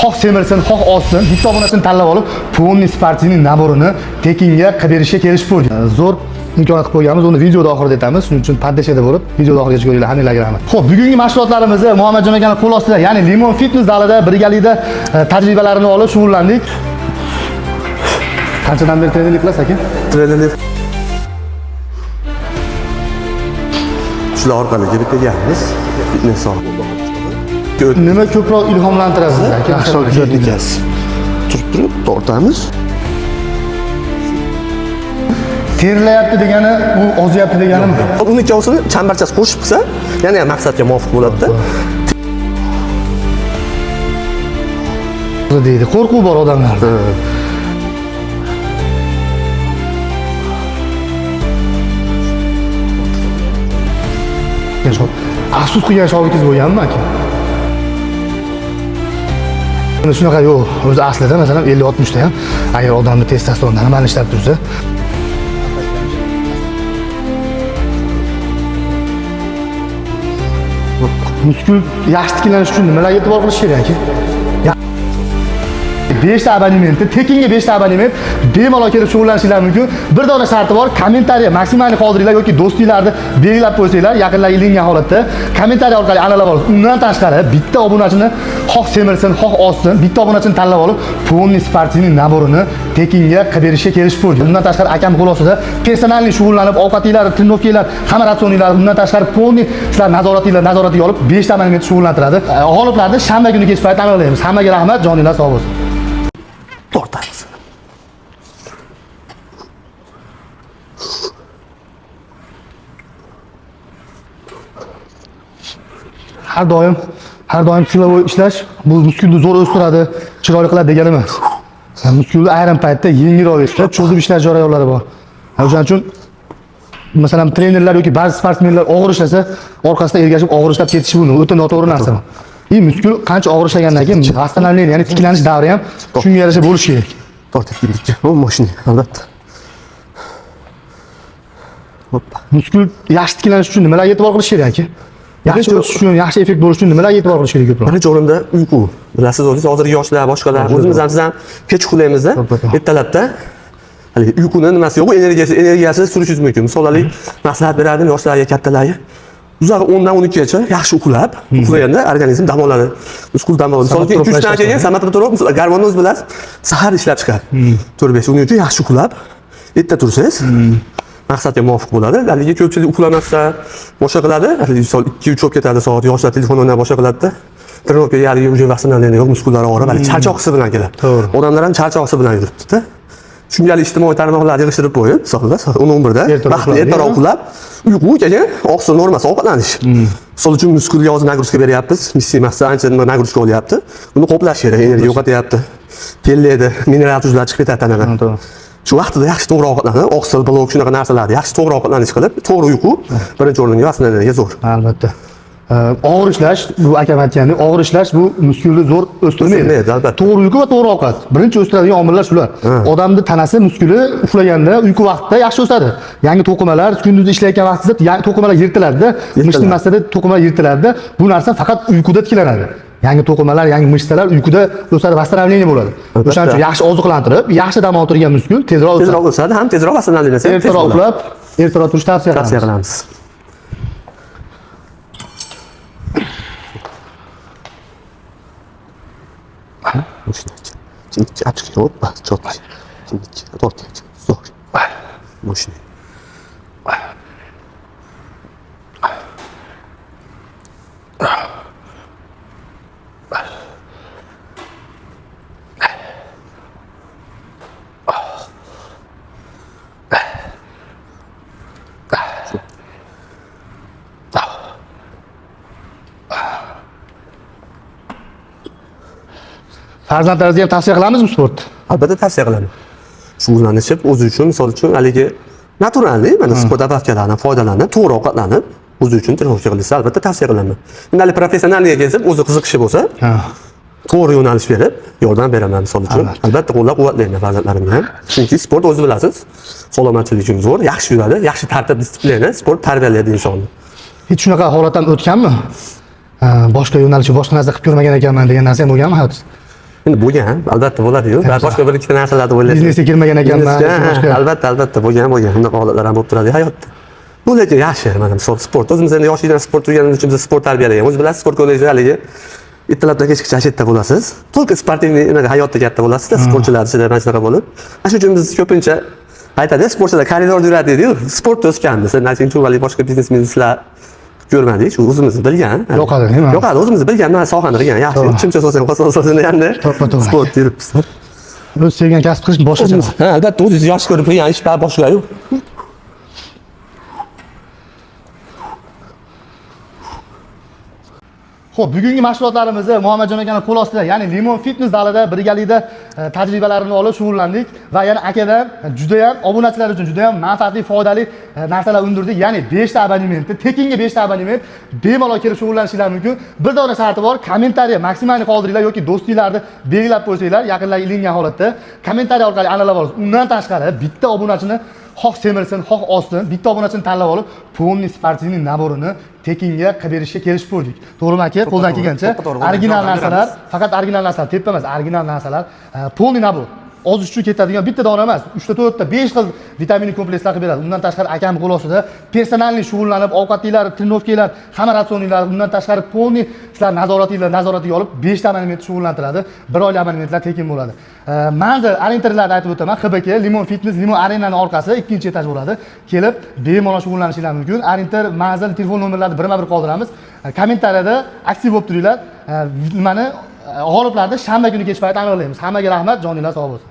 Xoh semirsin, xoh ozsin, bitta obunachini tanlab olib, полный спортивный набор ini tekinga qilib berishga kelishib qo'ydik. Zo'r imkoniyat qilib qo'yganmiz. Uni videoda oxirida aytamiz. Shuning uchun поддержка da bo'lib, videoda oxirigacha ko'ringlar. Hammanglarga rahmat. Xo'p, bugungi mashg'ulotlarimizni Muhammadjon akani qo'l ostida, ya'ni Limon Fitness zalida birgalikda tajribalarini olib shug'ullandik. Qanchadan beri trenerlik qilasiz, aka? Trenerlik shular orqali kirib kelganmiz. Fitness sohasiga. Nima ko'proq ilhomlantiradi sizni, aka? Yaxshiroq kuzatib turib turib tortamiz. Terlayapti degani, u ozyapti deganimi? Uni ikkovsini chambarchas qo'shib qilsa, yana ham maqsadga muvofiq bo'ladi-da. Deydi. Qo'rquv bor odamlarda. Afsus qilgan shogirdingiz bo'lganmi, aka? Mana shunaqa yo'q. O'zi aslida masalan 50-60 da ham agar odamni testosteron normal ishlab tursa, muskul yaxshi tiklanishi uchun nimalarga e'tibor qilish kerak, aka? 5 ta abonementni tekinga 5 ta abonement bemalol kelib shug'ullanishinglar mumkin. Bir dona sharti bor, kommentariya maksimalni qoldiringlar yoki do'stinglarni belgilab qo'ysanglar, yaqinlarga ilingan holatda kommentariya orqali aniqlab olasiz. Undan tashqari bitta obunachini xoh semirsin, xoh ozsin, bitta obunachini tanlab olib, полный спортивный набор ini tekinga qilib berishga kelishib qo'ydik. Undan tashqari akam qo'l ostida personalniy shug'ullanib, ovqatinglar, trenirovkalar, hamma ratsioninglar, undan tashqari полный sizlar nazoratiga olib 5 ta abonement shug'ullantiradi. G'oliblarni shanba kuni kech payt aniqlaymiz. Hammaga rahmat, joninglar sog' bo'lsin. Tortamiz. Har doim silovой ishlash bu muskulni zo'r o'stiradi, chiroyli qiladi degani emas. Muskulni ayrim paytda yengilroq ishlab, cho'zib ishlash jarayonlari bor. O'shaning uchun masalan trenerlar yoki ba'zi sportsmenlar og'ir ishlasa, orqasidan ergashib og'ir ishlab ketishi bu o'ta noto'g'ri narsa. И muskul qancha og'ir ishlagandan keyin восстановление, ya'ni tiklanish davri ham shunga yarasha bo'lishi kerak. Tortib ketdik. Bu mashina albatta. Hoppa. Muskul yaxshi tiklanishi uchun nimalarga e'tibor qilish kerak, aka? Yaxshi o'sish uchun, yaxshi effekt bo'lishi uchun nimalarga e'tibor qilish kerak ko'proq? Birinchi o'rinda uyqu. Bilasiz, o'zingiz hozirgi yoshlar, boshqalar, o'zimiz ham siz ham kech uxlaymizda. Ertalabda haligi uyquni nimasi yo'q, energiyasi surishingiz mumkin. Misol haligi maslahat berardim yoshlarga, kattalarga. Uzog'i 10 dan 12 gacha yaxshi uxlab, uxlaganda organizm dam oladi. Muskul dam oladi. Misol uchun 2-3 dan keyin somatotropin, gormonni o'zi bilasiz, sahar ishlab chiqadi. 4-5 uning uchun yaxshi uxlab, erta tursangiz, maqsadga muvofiq bo'ladi. Haligi ko'pchilik uxlamasdan boshqa qiladi. Haligi misol 2-3 bo'lib ketadi soat, yoshlar telefon o'ynab boshqa qiladi-da. Trenirovkaga haligi уже восстановление yo'q, muskullari og'rib, haligi charchoq hissi bilan keladi. To'g'ri. Odamlar ham charchoq hissi bilan yuribdi-da. Shunga hali ijtimoiy tarmoqlarni yig'ishtirib qo'yib, misolda soat 10-11 da Ertaroq vaqtli uxlab, ertaroq uxlab, uyqu keyin oqsil normasi ovqatlanish. Misol uchun muskulga hozir nagruzka beryapmiz, missiya massa ancha nima nagruzka olyapti. Uni qoplash kerak, energiya yo'qotyapti. Terlaydi, mineral tuzlar chiqib ketadi tanadan. To'g'ri. Shu vaqtida yaxshi to'g'ri ovqatlanib, oqsil, belok shunaqa narsalarni yaxshi to'g'ri ovqatlanish qilib, to'g'ri uyqu birinchi o'ringa восстановление zo'r. Albatta. Og'ir ishlash, bu akam aytgandek, og'ir ishlash bu muskulni zo'r o'stirmaydi. O'stirmaydi, albatta. To'g'ri uyqu va to'g'ri ovqat. Birinchi o'stiradigan omillar shular. Odamning tanasi, muskuli uxlaganda, uyqu vaqtida yaxshi o'sadi. Yangi to'qimalar kunduz ishlayotgan vaqtida yangi to'qimalar yirtiladida, mishni massada to'qimalar yirtiladida. Bu narsa faqat uyquda tiklanadi. Yangi to'qimalar, yangi mishtalar uyquda o'sadi, восстановление bo'ladi. O'shaning uchun yaxshi oziqlantirib, yaxshi dam oltirgan muskul tezroq o'sadi. Tezroq o'sadi, ham tezroq восстановление ham tez Ertaroq bo'ladi. uxlab, ertaroq turish tavsiya qilamiz. Tavsiya qilamiz. Hoppa, четко. Zo'r. Мощный. Farzandlaringizga ham tavsiya qilamizmi sportni? Albatta tavsiya qilaman. Shug'ullanishib, o'zi uchun, misol uchun, haligi naturalniy, mana sport добавка laridan foydalanib, to'g'ri ovqatlanib, o'zi uchun trenirovka qilsa, albatta tavsiya qilaman. Endi hali professionalga kelsa, o'zi qiziqishi bo'lsa, to'g'ri yo'nalish berib, yordam beraman misol uchun. Albatta qo'llab-quvvatlayman farzandlarimni ham. Chunki sport o'zi bilasiz, salomatchilik uchun zo'r, yaxshi yuradi, yaxshi tartib, дисциплина, sport tarbiyalaydi insonni. Hech shunaqa holatdan o'tganmi? Boshqa yo'nalish, boshqa narsa qilib ko'rmagan ekanman degan narsa ham bo'lganmi hayotingizda? Endi bo'lgan, albatta bo'ladi-yu. Boshqa bir ikkita narsalarni o'ylaysiz. Biznesga kirmagan ekanman, Biznesga, boshqa. ha, albatta, albatta bo'lgan. Bunaqa holatlar ham bo'lib turadi hayotda. Bu lekin yaxshi, mana misol sport. O'zimiz endi yoshlikdan sport o'rganganimiz uchun biz sport tarbiyalagan. O'zi bilasiz, sport kollejda haligi ertalabdan kechgacha shu yerda bo'lasiz. Только спортивный nimaga hayotda katta bo'lasizda, sportchilar ichida mana shunaqa bo'lib. Mana shuning uchun biz ko'pincha aytadi, sportchilar koridorda yuradi deydi-yu, sportda o'sganmiz. Endi uchun haligi boshqa biznes bizneslar ko'rmadik, shu o'zimiz bilgan. Yoqadi, nima? Yoqadi, o'zimiz bilgan, mana sohani qilgan, yaxshi. To'g'ri. Chimcha solsang, qo'sa endi To'ppa-to'g'ri. sport yuribmiz. O'z sevgan kasb qilish boshqacha. O'zimiz, ha, albatta o'zingiz yaxshi ko'rib qilgan ish baribir boshqa-yu. Xo'p, bugungi mashg'ulotlarimizni Muhammadjon akani qo'l ostida, ya'ni Limon Fitness zalida birgalikda tajribalarini olib shug'ullandik va yana akadan juda ham obunachilar uchun juda ham manfaatli, foydali narsalar undirdik. Ya'ni 5 ta abonementni, tekinga 5 ta abonement bemalol kelib shug'ullanishingiz mumkin. Bir dona sharti bor, kommentariya maksimalni qoldiringlar yoki do'stinglarni belgilab qo'ysanglar, yaqinlarga ilingan holatda kommentariya orqali aniqlab olasiz. Undan tashqari bitta obunachini xoh semirsin, xoh ozsin, bitta obunachini tanlab olib, полный спортивный набор ini tekinga qilib berishga kelishib qo'ydik. To'g'rimi aka? Qo'ldan to'g'ri, kelgancha to'ppa to'g'ri. original Yordam narsalar, beramiz. Faqat original narsalar, tepa emas, original narsalar, полный набор. Ozish uchun ketadigan bitta dona emas, 3 ta, 4 ta, 5 xil vitamin komplekslar qilib beradi. Undan tashqari akam qo'l ostida персональный shug'ullanib, ovqatinglar, тренировка lar, hamma ratsioninglar, undan tashqari полный sizlar nazoratinglar, nazoratiga olib 5 ta abonement shug'ullantiradi. Bir oylik abonementlar tekin bo'ladi. Manzil orientirlarni aytib o'taman. XBK Limon Fitness, Limon Arena'ning orqasi, ikkinchi etaj bo'ladi. Kelib bemalol shug'ullanishingiz mumkin. Orientir, manzil, telefon nomerlarini birma-bir qoldiramiz. Kommentariyada aktiv bo'lib turinglar. Nimani g'oliblarni shanba kuni kech payt aniqlaymiz. Hammaga rahmat, joninglar sog' bo'lsin.